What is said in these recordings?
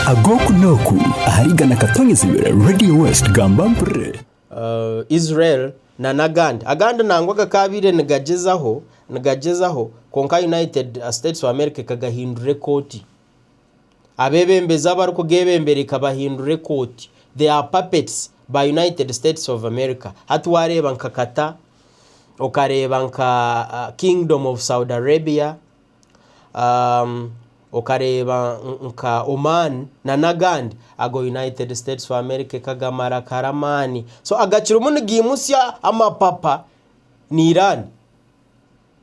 Ag'oku n'oku ahari 100.2 Radio West Gamba Mpurire. Israel na n'agandi. Agandi nangwa gakaabaire nigagyezaho nigagyezaho kwonka United States of America ekagahindura ekooti. Abeebembezi abarikugeebembera ekabahindura ekooti. They are puppets ba United States of America. Hati waareeba nka Qatar, okareeba nka Kingdom of Saudi Arabia, Okareeba nka Oman n'agandi ago United States of America ekagamara kare amaani. So agakirimu nigaimutsya amapapa ni Iran.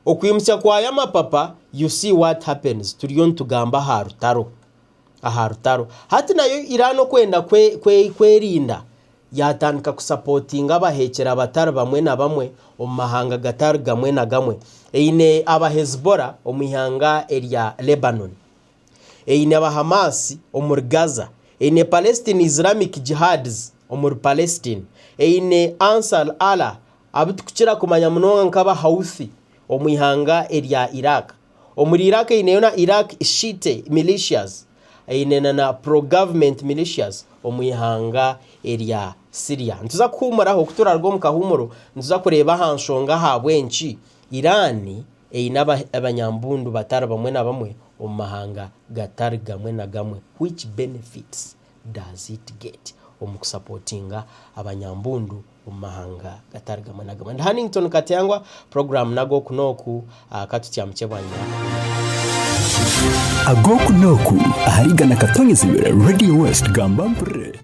Okwimutsya kwayo amapapa you see what happens turiyo nitugamba aha rutaro, aha rutaro. Hati nayo Iran okwenda kwerinda yaatandika kusapotinga abaheekyera batari bamwe na bamwe omu mahanga gatari gamwe na gamwe. Eine aba Hezbollah omu ihanga erya Lebanon, eine aba Hamas omuri Gaza, eine Palestine Islamic Jihads omuri Palestine, eine Ansar Allah abu turikukira kumanya munonga nk'aba Houthi omu ihanga erya Iraq. Omuri Iraq eineyo na Iraq Shiite Militias, eine na na pro-government militias omu ihanga erya Syria. Nituza kuhuumuraho, ku turaruga omu kahuumuro nituza kureeba aha nshonga ahabw'enki Iran eine abanyambundu batari bamwe na bamwe omu mahanga gatari gamwe na gamwe, which benefits does it get omu kusapotinga abanyambundu omu mahanga gatari gamwe na gamwe. Ndi Hannington Kateyangwa, puroguraamu n'ag'oku n'oku, ka tutyamukye bwanyima. Ag'oku n'oku ahari 100.2 Radio West Gamba Mpurire.